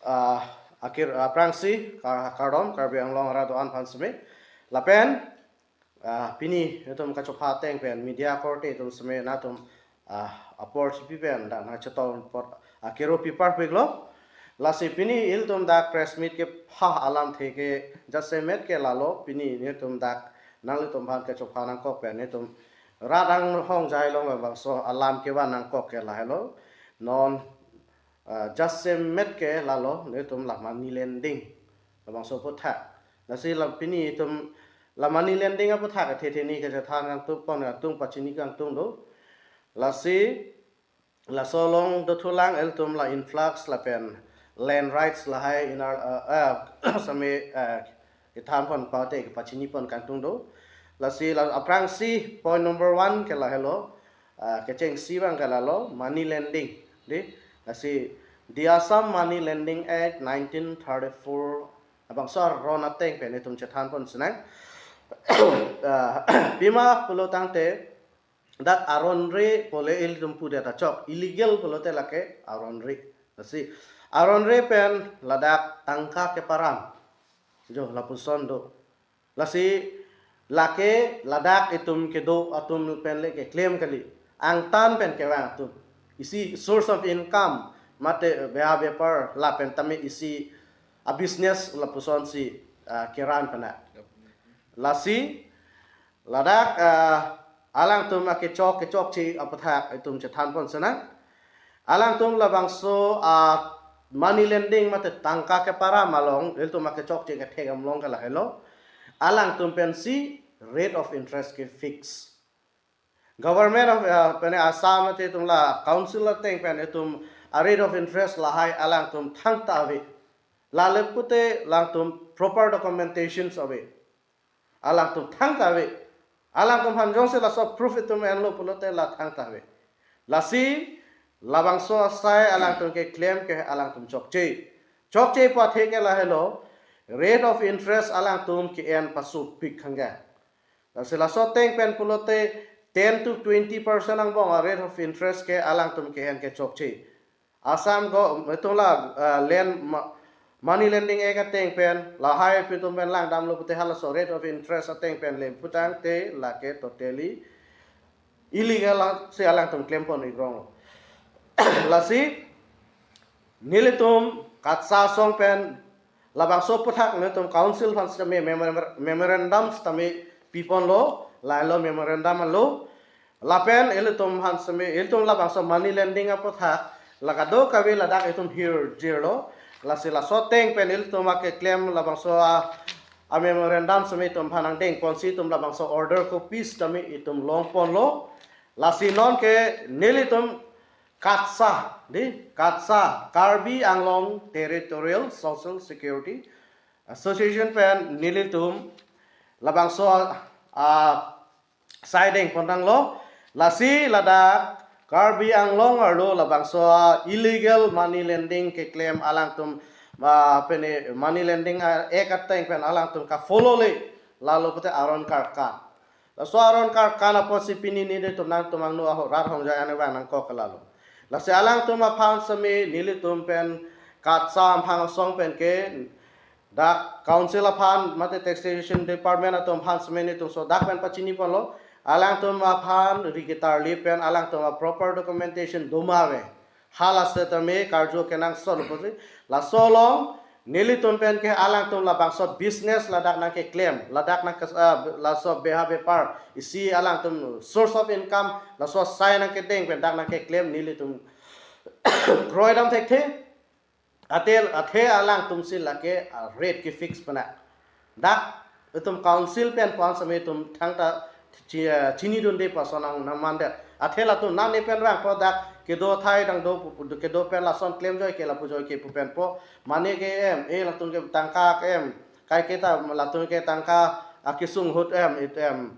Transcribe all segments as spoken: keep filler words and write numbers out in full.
ah, akir, ah, aphrangsi, ka-, kardom, Karbi Anglong arat do-an aphan seme. Lapen, ah, pini itum kachopha ateng pen media korte atum seme nangtum, ah, apor chipi pen dak nangchetong apot akiro pipar piklo. Lasi pini ilitum dak press meet kepha alamthe ke jasemet ke lalo, pini nelitum dak nanglitum aphan kachopha nangkok pen nelitum rat anghongjai along labangso alam kevan nangkok ke lahelo. Non, ah, jasemet ke lalo, nelitum la money lending labangso aputhak. Lasi la pini itum la money lending aputhak athe theni kachethan kangtung pon kangtung pachini kangtung do. Lasi laso along dothulang ilitum la influx lapen land rights lahai inar, ah, ah, seme, ah, kethan pon pate kepachini pon kangtung do. Lasi la aphrangsi point number one ke lahelo, ah, kechengsi abang ke lalo money lending. Di, lasi the Assam Money Lending Act nineteen thirty-four labangso aron ateng pen itum chethan pon sinang. Ah, pima pulo tangte dak aronre pule ilitum pudet achok, illegal pulote lake aronre. Lasi aronre pen ladak tangka keparam jo lapuson do. Lasi lake ladak itum kedo atum pen le keklem kali. Angtan pen kevang atum. Isi source of income mate beha bepar lapen tame isi a business lapusonsi, ah, keran pena. Lasi ladak, ah, alangtum akechok kechokche aputhak itum chethan pon sinang. Alangtum labangso, ah, money lending mate tangka keparam along ilitum akechokche kethek amlong ke lahelo. Alangtum pensi rate of interest ke fix. Government of, ah, pene Assam mate itum la council ateng pen itum a rate of interest lahai alangtum thangta ave. Lale pute alangtum proper documentations ave. Alangtum thangta ave. Alangtum aphan jongsi laso proof itum enlo pulote la thangta ave. Lasi labangso asai alangtum keklem ke alangtum chokche. Chokche pu athe ke lahelo, rate of interest alangtum ke-en pasupik hangga. Lasi laso ateng pen pulote ten to twenty percent angbong a rate of interest ke alangtum ke-en kechokche. Assam go itum la, ah, lend ma-, money lending act ateng pen lahai pi itum pen langdamlo pute halaso rate of interest ateng pen le pu tangte lake totally illegal si alangtum klem pon igrong. Lasi nelitum KATSSA asong pen labangso aputhak nelitum council aphan sitame memor-, memorandum sitame piponlo, lahelo memorandum alo. Lapen ilitum aphan sitame, ilitum labangso money lending aputhak la kadokave ladak itum hirjirlo. Lasi laso ateng pen ilitum akeklem labangso a, a memorandum sitame itum aphan nangdeng ponsi itum labangso order copies sitame itum long ponlo. Lasi non ke nelitum KATSSA, di, KATSSA, Karbi Anglong Territorial Social Security Association pen nelitum labangso, ah, sai deng pontanglo. Lasi ladak Karbi Anglong arlo labangso, ah, illegal money lending keklem alangtum, ah, pene money lending, ah, act ateng pen alangtum ka-follow le, lalo pute aron karkan. Laso aron karkan apotsi pini nelitum nangtum angno aho rat hongjai ane abang nangkok ke lalo. Lasi alangtum aphan sitame nelitum pen KATSSA amphang asong pen ke dak council aphan mate taxation department atum aphan sitame nelitum so dak pen pachini ponlo. Alangtum aphan ri ketarli pen alangtum a proper documentation doma ave. Hala sitame karju kenangsot pusi. Laso along nelitum pen ke alangtum labangso business ladak nangkeklem, ladak nang kes-, ah, laso beha bepar isi alangtum source of income laso asai nangkedeng pen dak nangkeklem nelitum kroidam thekthe. Athe, athe alangtum si lake, ah, rate ke-fix pena. Dak itum council pen pon sitame itum thangta chi-, eh, chinidunde pu ason nang, nangmandet. Athe latum nani pen vangpo dak kedo athai dang do pu, pu, kedo pen lason klemjoi ke lapu joi ke pu pen po. Mane ke em, eh, latum ke tangka ke em, kaike ta latum ke tangka akesung ahut em, it em.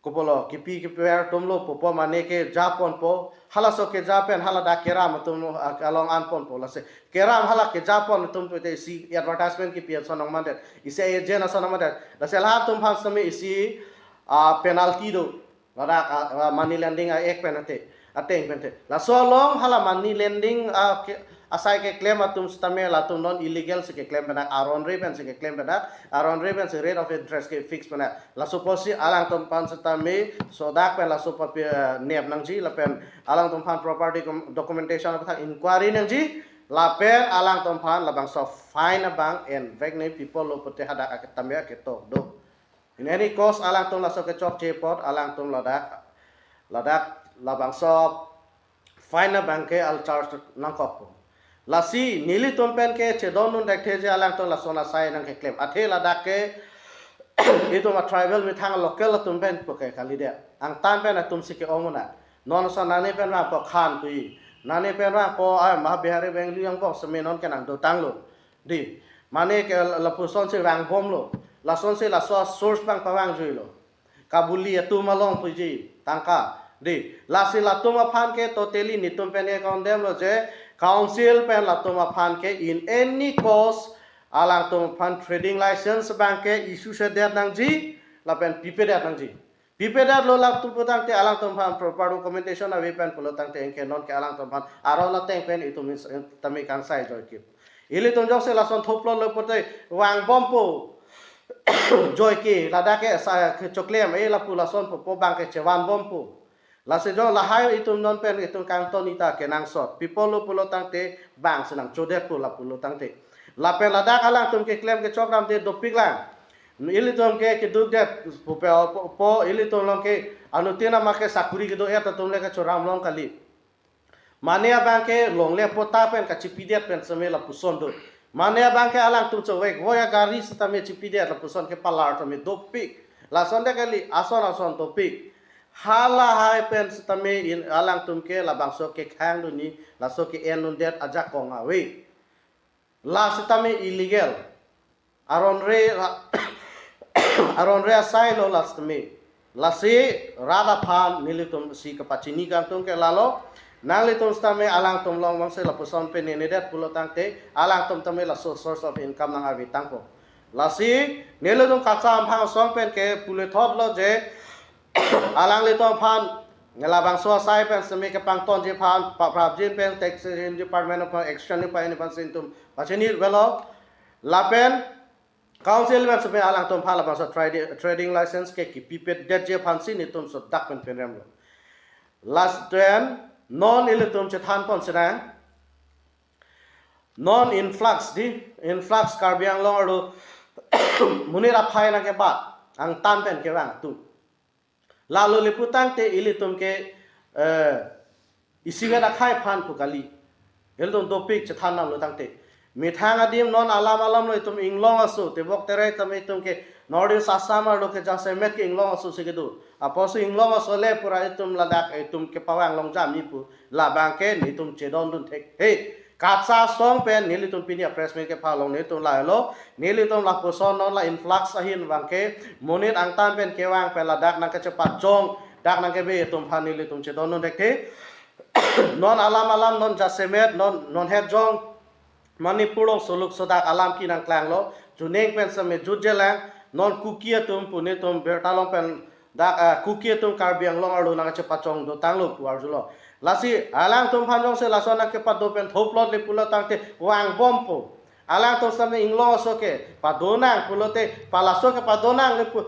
Kopilo, kipi kiper atumlo pupo mane keja ponpo, halaso keja pen hala dak keram atum, ah, along an ponpo, lasi keram hala keja pon atum pute isi advertisement kipi ason nangmandet, isi agent ason nangmandet, lasi halatum aphan sitame isi, ah, penalty do, ladak, ah, ah, money lending, ah, act pen ate, ateng pen te. Laso along hala money lending, ah, ke, asai keklem atum sitame latum non illegal si keklem pen, aron re pen si keklem pen, aron re pen si rate of interest ke fix pen. Laso apotsi alangtum aphan sitame sodak pen laso papi, eh, nep nangji lapen alangtum aphan property com-, documentation aphan inquiry nangji lapen alangtum aphan labangso fine abang envek ne pipolo pute hadak aketame aketok do. In any case alangtum laso kechokche apot alangtum ladak, ladak labangso fine abang ke al charge nangkokpo. Lasi nelitum pen ke chedondun thekthe je alangtum lason asai nangkeklem. Athe ladak ke itum a tribal methang local atum pen pu ke kalidet. Angtan pen atum si ke-ong un-e. Non sa nani pen vangpo khan pu. Nani pen vangpo ai ma Bihari Bengali angbong seme non ke nangdotanglo. Dei. Mane ke lapuson si vangbomlo. Lasonsi laso source abang pavangjuilo. Kabuli atum along puji tangka. Dei. Lasi latum aphan ke totally netum pen ke condemn lo je council pen latum aphan ke in any case alangtum aphan trading license abang ke issue sedet nangji lapen pipedet nangji. Pipedet lo latum putangte alangtum aphan proper documentation ave pen pulotangte anke non ke alangtum aphan aron ateng pen itum ins-, tame kangsai joike. Ilitum jongsi lason thoplo lo pute vangbompo joike ladak ke sa kechoklem e lapu lason pupo abang ke chevanbompo. Lasi jong lahai itum non pen itum kangton ita kenangsot. Pipolo pulotangte bang si nangchodetpo la pulotangte. Lapen ladak alangtum keklem kechok damde dopik lang. Ilitum ke keduk det pupe po, po ilitum along ke anuttin amat ke sakuri kedo-et atum le ke choram long kali. Mane abang ke longle patta pen kachipidet pen seme lapuson do. Mane abang ke alangtum chevek voya gari sitame chipidet lapuson ke palar tame dopik. Lason de kali ason ason dopik. Halahai pen sitame in alangtum ke labangso kekhang duni laso ke-endundet ajakong ave. La sitame illegal. Aron re ra-, aron re asai lo la sitame. Lasi rat aphan nelitum si kepachini kangtung ke lalo. Nanglitum sitame alangtum along vangse lapuson pen nenedet pulotangte alangtum tame laso source of income nang-ave tangpo. Lasi nelitum Katsa Amphang asong pen ke pule thot lo je alanglitum aphan labangso asai pen seme kepangtonji aphan pa prapjin pen taxation department aphan action ni pa ini aphan si netum pachini velo. Lapen council pen seme alangtum aphan labangso tradi-, trading license ke kipipedetji aphan si netum sodak pen penrem lo. Last then non ilitum chethan pon senang. Non influx dei, influx Karbi Anglong arlo monit aphai nangkebat angtan pen kevang atum. Lalo le putangte ilitum ke, eh, isivet akhai aphan pu kali. Ilitum dopik chethan damlo tangte. Methang adim non alam alam lo itum inglong aso, tebok terai tame itum ke North East Assam arlo ke jasemet ke inglong aso si kedo. Apotsi inglong aso le pura itum ladak itum kepavang long jam ni pu. Labang ke netum chedondun thekthe. Katsa asong pen nelitum pini a press meet kepha along netum lahelo, nelitum lapuson non la influx ahin abang ke monit angtan pen kevang pen ladak nangkachepachong, dak nangkebe atum aphan nelitum chedondun thekthe. Non alam alam non jasemet non, non hetjong Manipur along suluk sodak alam ke nangklanglo, chuning pen seme jutjelang, non Kuki atum pu netum birta along pen dak, ah, Kuki atum Karbi Anglong arlo nangkachepachong dotanglo pu arjulo. Lasi alangtum aphan jongsi lason nangkepado pen thoplot le pulotangte vangbompo. Alangtum sitame inglong aso ke padonang pulote pa laso ke padonang le pu,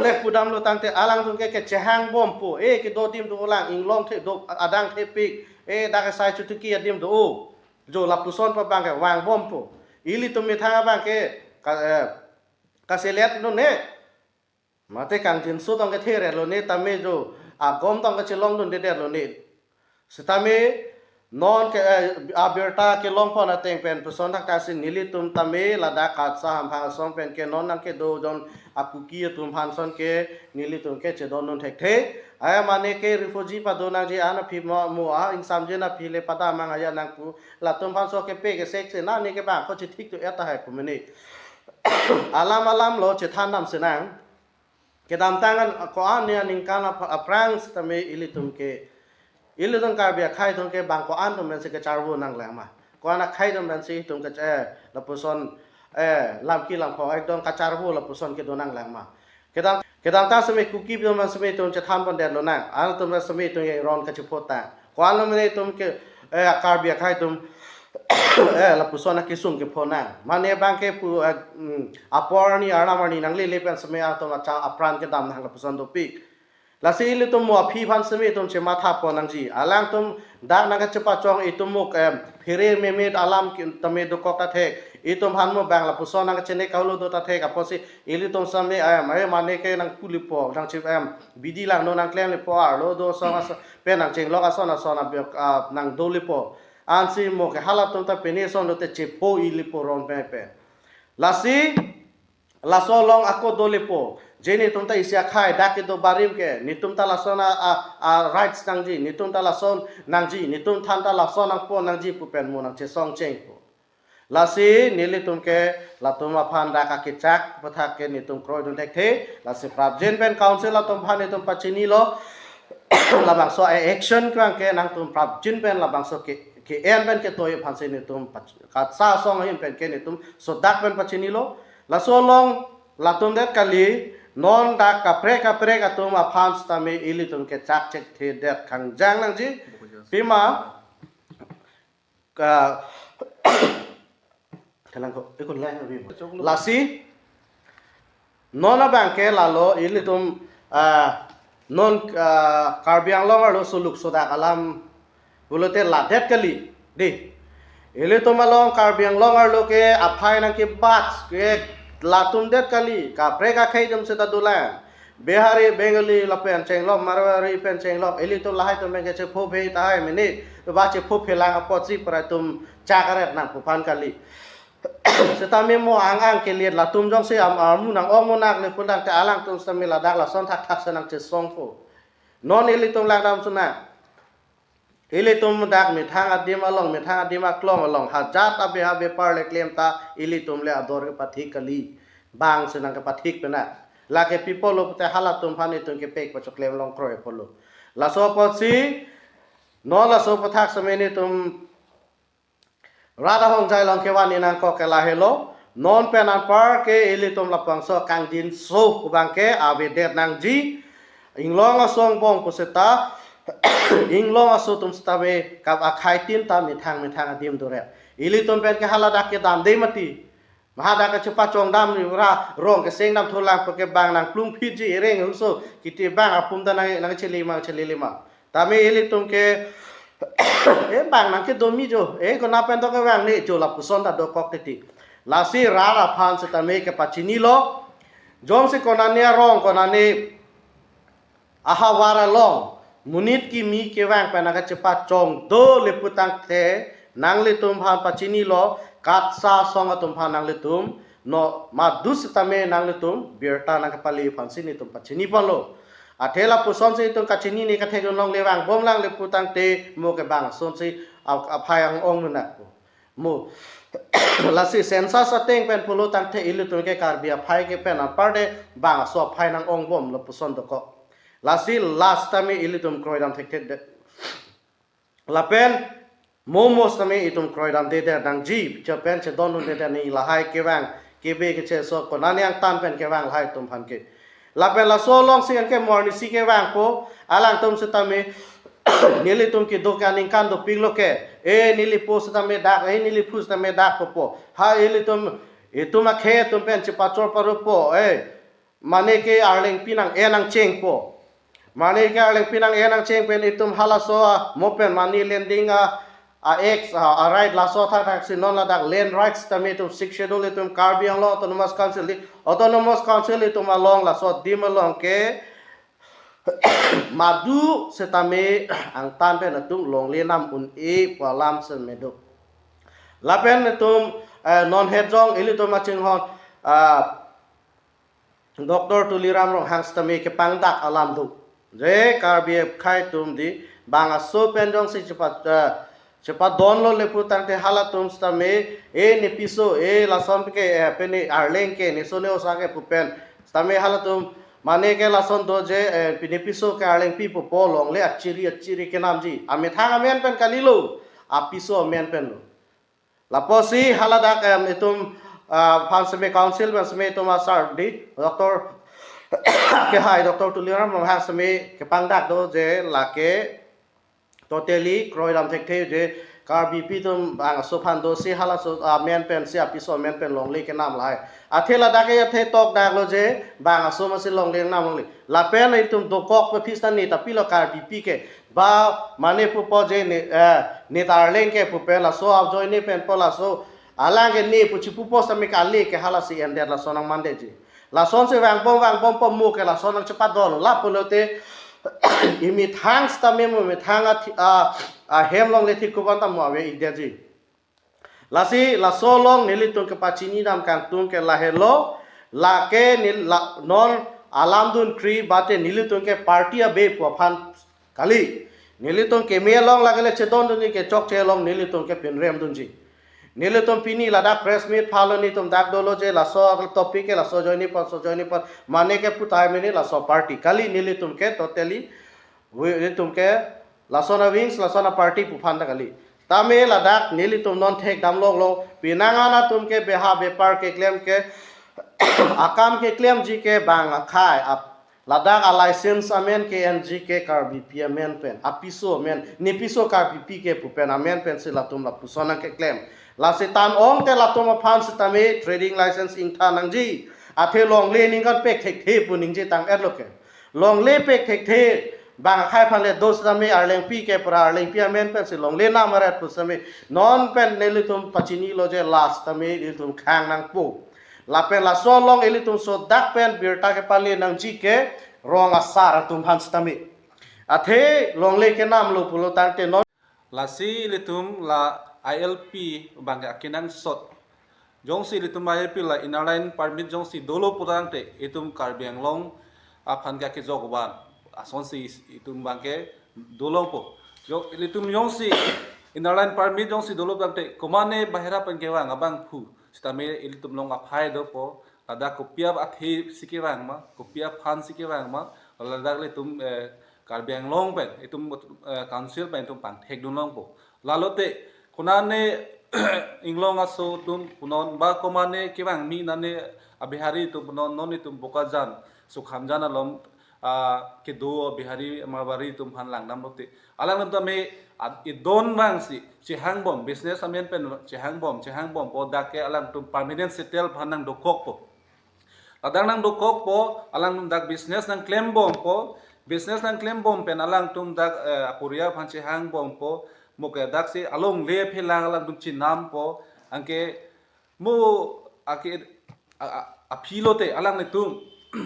le pudamlotangte alangtum ke kechehangbompo. E kedo adim dolang, inglong the do adang thepik. E dak asai chutuki adim do o. Jo lapuson pa abang ke vangbompo. Ilitum methang abang ke ka, eh, kaselet lo ne. Mate kangjinso tong kethe re lo ne tame jo agom tong kachelongdundedet lo ne. Sitame non ke, eh, abirta kelong pon ateng pen puson thakthak si nelitum tame ladak Katsa Amphang asong pen ke non nangkedo jon a Kuki atum aphan son ke nelitum ke chedondun thekthe. Ai mane ke refugee padonangji an aphi mo, mo a ingsamjin aphi le padamang aja nang pu latum aphan so kepe kesek si nani kebang ko chithik tu eta hai pu mene. Alam alam lo chethan dam senang. Kedamtang an ko-an ne aningkan ap-, aphrang sitame ilitum ke, ilitum Karbi akhai atum ke bang ko-an atum pensi kacharvo nanglang ma. Ko-an akhai atum pensi itum ke, eh, lapuson, eh, lamki lamkho ekdom kacharvo lapuson kedo nanglang ma. Kedam, kedamtang sitame Kuki atum pen sitame itum chethan pondet lonang. Alangtum pen sitame itum ke ron kachiphot tang. Ko-an lo mene itum ke, eh, Karbi akhai atum Eh, lapuson akesung kephonang. Mane abangke pu, eh, mm, apor arni arnam arni nanglele pen seme atum acha apran kedam nang lapuson dopik. Lasi ilitum mo aphi aphan seme itum chematha pon nangji. Alangtum dak nangkachepachong itum mo, em, phere memit alam ki-, tame dokok ta thek. Itum aphan mo bang lapuson nangkachene kahulu do ta thek. Apotsi ilitum seme, em, eh, mane ke nangpulipo, nangchip, em, bidi langno nangklemlepo, arlo do asong aso-, pen nangchenglok ason ason abiyok, ah, nangdolipo. Ansi mo ke halatum ta pini ason lote chepho ilipo ron pen pen. Lasi, laso along ako dolipo. Je netum ta isi akhai dak kedo barim ke, netum ta lason a, a, a rights nangji, netum ta lason nangji, netum than ta lason nangpon nangji pu pen mo nangchesong chengpo. Lasi nelitum ke latum aphan dak akechak aputhak ke netum kroidun thekthe. Lasi prapjin pen council atum aphan netum pachinilo. Labangso a-action abangke nangtum prapjin pen labangso ke, ke-en pen ketoi aphansi netum pach-, katsa asong ahin pen ke netum sodak pen pachinilo. Laso along latum det kali, non dak kaprek kaprek atum aphan sitame ilitum kechak chekthedet kangjang nangji. Pima ka, kalang ko, ikut lang abi. Lasi, non abangke lalo ilitum, ah, non, ah, Karbi Anglong arlo suluk sodak alam pulote ladet kali, dei. Ilitum along Karbi Anglong arlo ke aphai nangkebat ke latum det kali, kaprek akhei atum seta dolang. Bihari, Bengali lapen chenglok, Marwari pen chenglok, ilitum lahai atum pen ke chepho phe tahai mene, ba chepho phelang apotsi pura itum chak aret nangpo aphan kali. Sitame mo ang ang keliet latum jongsi am armu nang-ong mo nak le pulangte alangtum sitame ladak lason thakthak se nangchesongpo. Non ilitum langdam sunang. Ilitum dak methang adim along, methang adim aklong along, hajat abe habe parle klem ta ilitum le ador kepathik kali. Bang se nangkepathik pena. Lake pi apotlo pute halatum aphan itum kepek pachoklem long kroi apotlo. Laso apotsi, non laso aputhak seme netum rat ahongjai along kevan-i nangkok ke lahelo. Non pen anpar ke ilitum labangso kangdinso pu abangke avedet nangji. Inglong aso angbong puseta, inglong aso atum sitame kap akhai tin ta methang methang adim doret. Ilitum pen ke haladak kedam de mati. Mahadak kachepachong dam ni ra rong keseng dam thulang pu ke bang nangplung phitji, ereng huso kiti bang apum ta nang, nangchele mang chele ma. Tame ilitum ke, eh, bang nangkedomi jo, eh, konat pen to kevang ne jo lapuson ta dokok titi. Lasi rat aphan sitame kepachinilo. Jongsi konane arong, konane ahavar along monit kimi kevang pen nangkachepachong dole putangte, nanglitum aphan pachinilo, katsa asong atum aphan nanglitum, no madu sitame nanglitum birta nangkepale aphansi netum pachini ponlo. Athe lapusonsi itum kachinine katheklong le vangbom lang le putangte mo ke bang asonsi ap-, aphai ang-ong menakpo. Mo, lasi census ateng pen pulo tangte ilitum ke Karbi aphai ke pen anpar de bang aso aphai nang-ongbom lapuson dokok. Lasi last tame ilitum kroidam thekthe de. Lapen mo mo sitame itum kroidam de de nangji, chepen chedondun de de ni lahai kevang, kebe keche so konane angtan pen kevang lahai atum aphan ke. Lapen laso alongsi anke mo arnisi kevangpo, alangtum sitame nelitum kedo ke aningkan dopiklo ke. Eh, nelipo sitame dak, eh, neliphu sitame dak popo. Ha ilitum, itum akhei atum pen chepachor parupo, eh. Mane ke arlengpi nang-en nangchengpo. Mane ke arlengpi nang-en nangcheng pen itum halaso a, mo pen money lending a, a X, a, a right laso thakthak si non ladak land rights tame itum Sixth Schedule itum Karbi Anglong Autonomous Council di, Autonomous Council itum along laso adim along ke madu sitame angtan pen atum longle nam un-e pu alam seme do. Lapen itum, eh, non hetjong ilitum achinghon, ah, Doctor Tuliram Ronghang sitame kepangdak alam do. Je Karbi akhei atum di bang aso pen jongsi chepa, eh, chepadonlo le putangte halatum sitame, eh, nepiso, eh, lason ke, eh, pene arleng ke, neso ne-osa ke pu pen. Sitame halatum mane ke lason do je, eh, pi nepiso ke arlengpi popo longle achiri achiri kenamji. Amethang amen pen kalilo, apiso amen penlo. Lapusi haladak, em, itum, ah, aphan seme council aphan seme itum asar di, Doctor kehai Doctor Tuliram Ronghang seme kepangdak do je lake totally kroidam thekthe je Karbipi atum bang aso aphan do si halaso amen pensi apiso amen pen longle kenam lahai. Athe ladak ke athe tokdaklo je bang aso masi longle nam longle. Lapen itum dokok pe phis ta ne ta pilo Karbipi ke ba mane pupo je ne, eh, ne ta Arleng ke pupe laso ajoine pen po laso alang ke ne pu chipupo sami kali ke halasi endet laso nang mande ji. Lasonsi vangbom vangbom po mo ke lason nang chepadon lapulote imethang sitame mo methang a, a, ahem longle thikkuban ta mo ave-ik detji. Lasi laso along nelitum kepachini dam kangtung ke lahelo, lake nel-, la, non alam dun kri bate nelitum ke party abe pu aphan kali. Nelitum keme along lake le chedondunji, kechokche along nelitum ke pinrem dunji. Nelitum pini ladak press meet phalo nelitum dak dolo je laso topic ke laso ajoine apot, laso ajoine apot mane ke putai mene laso party kali, nelitum ke totally wi-, nelitum ke lason a-wings, lason a-party pu aphan ta kali. Tame ladak nelitum non thekdam longlo, penang an atum ke beha bepar keklem ke akam keklemji ke bang akhai ap-, ladak a-license amen ke-enji ke Karbipi amen pen, apiso amen, ne piso Karbipi ke pu pen amen pensi latum lapuson nang keklem. Lasi tan-ong te latum aphan sitame trading license ingthan nangji. Athe longle ningkan pek thekthe pu ningje tang-etlo ke. Longle pek thekthe bang akhai aphan le do sitame Arlengpi ke pura Arlengpi amen pensi longle nam aret pu sitame non pen nelitum pachinilo je last tame nelitum khang nangpo. Lapen laso along ilitum sodak pen birta kepale nangji ke rong asar atum aphan sitame. Athe longle kenamlo pulo tangte non. Lasi ilitum la I L P bang ke akenangsot. Jongsi ilitum I L P la Inner Line Permit jongsi dolo pu tangte itum Karbi Anglong aphan ke akejok aban asonsi itum bang ke dolongpo. Jo, ilitum jongsi Inner Line Permit jongsi dolo tangte komane bahera pen kevang abangphu sitame ilitum along aphai dopo. Ladak kopi aphi si kevang ma, kopi aphan si kevang ma, ladak ilitum, eh, Karbi Anglong pen, itum, eh, council pen itum pangthekdun longpo. Lalote, konane inglong aso atum punon ba komane kevang mi nane a-Bihari atum punon non itum Bokajan, Sukhamjan along, ah, kedo a-Bihari Marwari atum aphan langdamlote. Alangtum tame, ah, idon vangsi chehangbom, business amen pen chehangbom, chehangbompo dak ke alangtum permanent settle aphan nangdokokpo. Ladak nangdokokpo, alangtum dak business nangklembompo, business nangklembom pen alangtum dak, eh, aporial aphan chehangbompo, mo ke daksi alongle phelang alangtum chinampo, anke mo ake a, a, aphi lote alanglitum,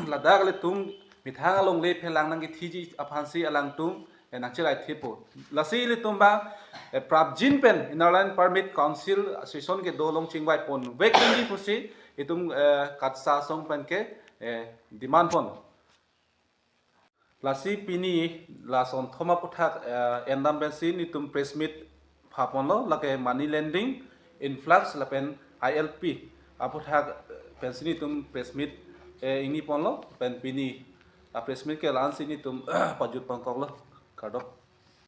ladak ilitum methang alongle phelang nangkethiji aphansi alangtum, eh, nangcherai thepo. Lasi ilitum bang, eh, prapjin pen Inner Line Permit Council session kedo along chingvai ponvek nangji pusi itum, eh, KATSSA asong pen ke, eh, demand pon. Lasi pini lason thom aphuthak, eh, endam pensi nelitum press meet phaponlo, lake money lending, influx lapen I L P aphuthak, eh, pensi nelitum press meet, eh, ingniponlo pen pini a-press meet ke la-ansi nelitum pajut pangkoklo, kardom.